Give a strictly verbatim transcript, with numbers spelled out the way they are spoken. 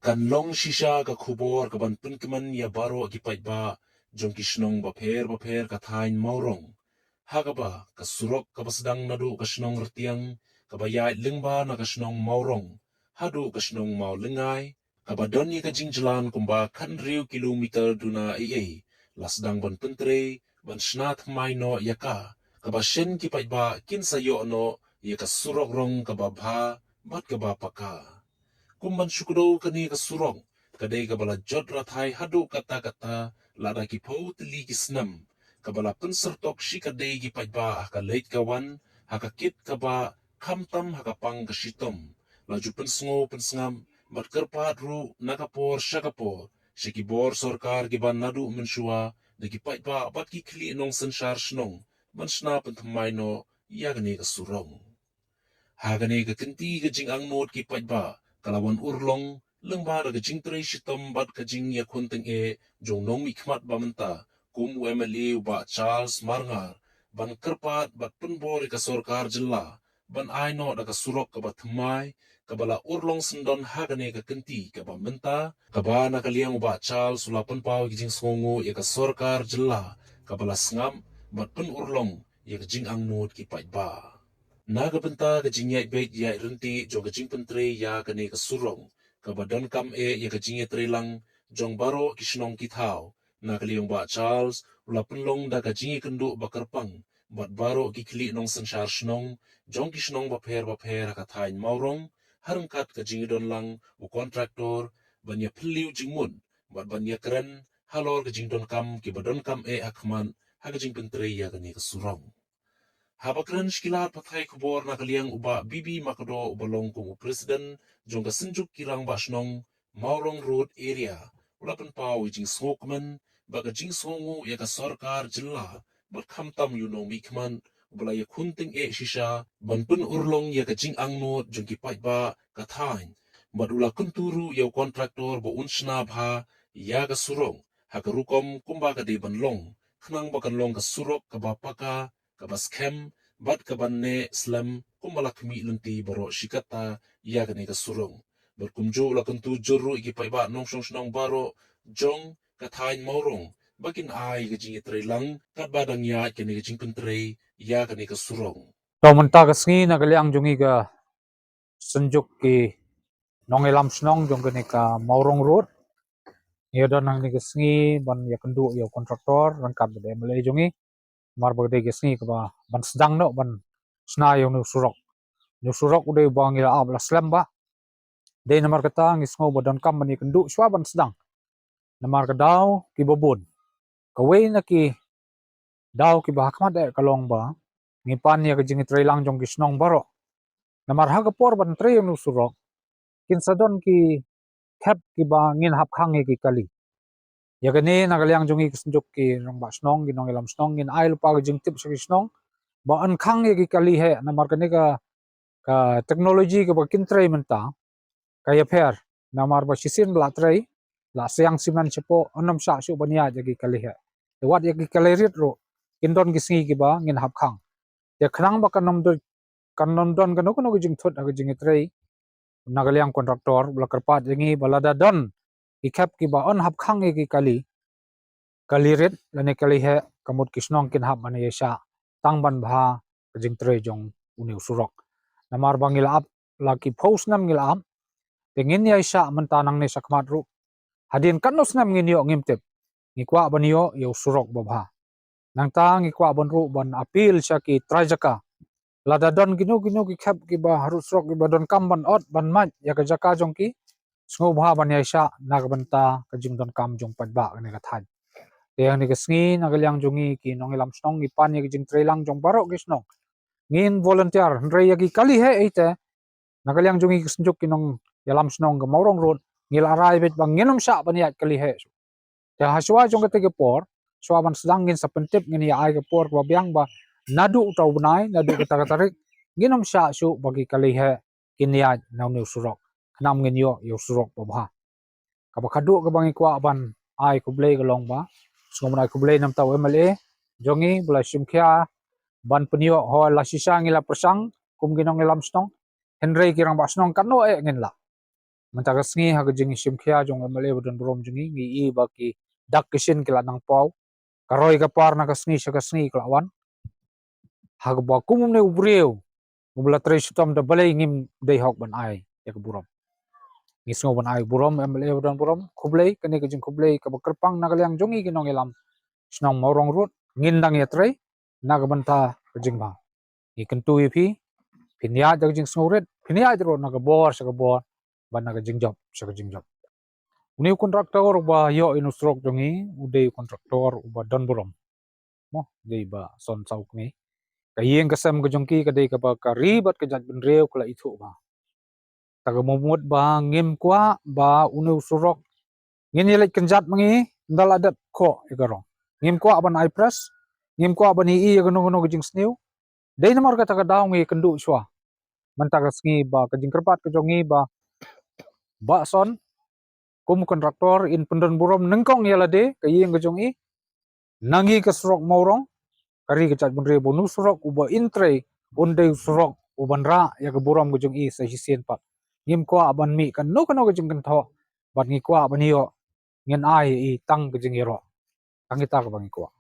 Kan long shisha ka khubor kaban pynkmen ïa baroh ki paidbah jong ki shnong bapher bapher ka thaiñ Mawrong, ha kaba ka surok kaba sdang naduh ka shnong Rtiang, kaba ïaid lyngba na ka shnong Mawrong haduh ka shnong Mawlyngngai, kaba don ïa ka jingjlan kumba khathynriew kilometer duna eiei, la sdang ban pyntrei ban shna thymmai noh ïa ka, kaba shen ki paidbah kin sa ïoh noh ïa ka surok rong kaba bha bad kaba paka. Kum ban shu kdew kane ka surok, ka dei kaba la jot rathai haduh katta katta lada ki phew tylli ki snem, kaba la pynsyrtok shikatdei ki paidbah ha ka leit ka wan, ha ka kit ka bah, khamtam ha ka pang ka shitom. La ju pynsngew pynsngap bad kyrpad ruh na ka por sha ka por sha ki bor sorkar kiban naduh mynshuwa da ki paidbah bad ki khlieh nongsynshar shnong ban shna pynthymmai noh ïa kane ka surok. Ha kane ka kynti ka jingangnud ki paidbah ka la wan urlong lyngba da ka jingtrei shitom bad ka jingïakhun tyngeh jong nongmihkhmat ba mynta kum u M L A u Bah Charles Marngar, ban kyrpad bad pynbor ïa ka sorkar jylla ban ai noh da ka surok kaba thymmai, kaba la urlong syndon ha kane ka kynti kaba mynta, kaba na ka liang u Bah Charles u la pynpaw ïa ka jingsngewnguh ïa ka sorkar jylla kaba la sngap bad pynurlong ïa ka jingangnud ki paidbah. Na ka bynta ka jingïaid beit ïaid ryntih jong ka jingpyntrei ïa kane ka surok, kaba donkam eh ïa ka jingïatreilang jong baroh ki shnong ki thaw, na ka liang u Bah Charles u la pynlong da ka jingïakynduh ba kyrpang bad baroh ki khlieh nongsynshar shnong jong ki shnong bapher bapher ha ka thaiñ Mawrong, ha ryngkat ka jingïadonlang u kontraktor ban ïaphylliew jingmut bad ban ïakren halor ka jingdonkam kiba donkam eh ha khmat ha ka jingpyntrei ïa kane ka surok. Haba kren sha ki lad pathai khubor na ka liang u Bah B B Makdoh uba long kum u president jong ka Synjuk ki Rangbah Shnong Mawrong Road Area, u la pynpaw ïa ka jingsngewkmen bad ka jingsngewnguh ïa ka sorkar jylla bad khamtam ïa u nongmihkhmat uba la ïakhun tyngeh shisha ban pynurlong ïa ka jingangnud jong ki paidbah ka thaiñ, bad u la kyntu ruh ïa u kontraktor ba un shna bha ïa ka surok ha ka rukom kumba ka dei ban long, khnang ba kan long ka surok kaba paka, kaba skhem bad kaban neh slem kumba la khmih lynti baroh shi katta ïa kane ka surok. Bad kumjuh la kyntu jur ruh ïa ki paidbah nongshong shnong baroh jong ka thaiñ Mawrong ba kin ai ka jingïatreilang katba dang ïaid kane ka jingpyntrei ïa kane ka surok. To mynta ka sngi na ka liang jong ngi ka Synjuk ki Nongïalam Shnong jong kane ka Mawrong Road, ngi don hangne ka sngi ban ïakynduh ïa u kontraktor ryngkat bad M L A jong ngi. Namar ba ka dei ka sngi kaba ban sdang noh ban shna ïa une u surok. Une u surok u dei uba ngi la ap la slem bha. Dei namar kata ngi sngew ba donkam ban ïakynduh shuwa ban sdang. Namar ka daw kiba bun, kawei na ki daw kiba ha khmat eh ka long ba ngi pan ïa ka jingïatreilang jong ki shnong baroh. Namar ha ka por ban trei ïa une u surok, kin sa don ki khep kiba ngin hap khang ïa ki kali. Ïa kane na ka liang jong ngi ka Synjuk ki Rangbah Shnong, ki Nongïalam Shnong, ngin ai lypa ka jingtip sha ki shnong ba yn khang ïa ki kali heh, namar kane ka, ka technology kaba kin trei mynta ka ïapher. Namar ba shisien ba la trei, la siang simen shapoh, ym shah shuh ban ïaid ïa ki kali heh. Te wat ïa ki kali rit ruh kin don ki sngi kiba ngin hap khang. Te khnang ba kan ym don, kan ym don kano kano ka jingthut ha ka jingïatrei, na ka liang kontraktor u la kyrpad ïa ngi ba lada don ki khep kiba yn hap khang ïa ki kali, kali rit lane kali heh, ka mut ki shnong kin hap ban ïaishah tang ban bha ka jingtrei jong une u surok. Namar ba ngi la ap la ki phew snem ngi la ap, te ngin ïaishah mynta nangne sha khmat ruh. Hadien katno snem ngin ïoh ngim tip. Ngi kwah ban ïoh ïa u surok ba bha. Nangta ngi kwah ban ruh ban appeal sha ki trai jaka, lada don kino kino ki khep kiba harud surok kiba donkam ban ot ban mad ïa ka jaka jong ki, sngewbha ban ïaishah na ka bynta ka jingdonkam jong paidbah kane ka thaiñ. Te hangne ka sngi na ka liang jong ngi ki Nongïalam Shnong ngi pan ïa ka jingtreilang jong baroh ki shnong. Ngin volunteer, hynrei ïa ki kali heh eite, na ka liang jong ngi ka Synjuk ki Nongïalam Shnong ka Mawrong Road, ngi la rai beit ba ngin ym shah ban ïaid kali heh. Te ha shuwa jong kata ka por, shuwa ban sdang ngin sa pyntip, ngin ïa ai ka por kaba biang ba naduh uta u bnai, naduh kata ka tarik, ngin ym shah shuh ba ki kali heh kin ïaid na une u surok. Khnang ngin ïoh ïa u surok ba bha. Kaba khadduh kaba ngi kwah ban ai khublei ka long ba, sngewbha ban ai khublei na uta u M L A jong ngi ba la shim khia ban pynïoh, hooid la shisha ngi la pyrshang kum ki Nongïalam Shnong, hynrei ki Rangbah Shnong katno eh ngin lah. Mynta ka sngi ha ka jingshim khia jong u M L A ba don burom jong ngi, ngi i ba ki dak ki shin ki la nang paw. Ka roi ka par na ka sngi sha ka sngi ka la wan. Ha kaba kum une u briew uba la trei shitom da balei ngim dei hok ban ai ïa ka burom. Ngi sngew ban ai burom, M L A ba don burom, khublei, kane ka jingkhublei kaba kyrpang na ka liang jong ngi ki nongïalam shnong Mawrong Road, ngin dang ïatrei na ka bynta ka jingbha. Ngi kyntu ïa phi, phin ïaid da ka jingsngewrit, phin ïaid ruh na ka bor sha ka bor, bad na ka jingjop sha ka jingjop. Une u kontraktor uba ïoh ïa une u surok jong ngi, u dei u kontraktor uba don burom. Mo, dei Bah Son Sawkmie. Ka ïing ka sem ka jong ki ka dei kaba ka ri bad ka jaitbynriew ka la ithuh bha. Te ka mut ba ngim kwah ba une u surok ngin ïaleit kynjat ma ngi, ynda la dep khoh ïa ka rong. Ngim kwah ban ai press, ngim kwah ban i ïa kano kano ka jingsniew. Dei namar kata ka daw ngi kynduh shuwa mynta ka sngi ba ka jingkyrpad ka jong ngi ba Bah Son kum kontraktor in pyndon burom nyngkong ïa lade, ka ïing ka jong i, na ngi ka surok Mawrong, ka ri ka jaitbynriew, ba une u surok uba in trei un dei u surok uban rah ïa ka burom ka jong i sa shisien pat. Ngim kwah ban mih kano kano ka jingkynthoh, bad ngi kwah ban ïoh, ngin ai ïa i tang ka jingïaroh. Tang kita kaba ngi kwah.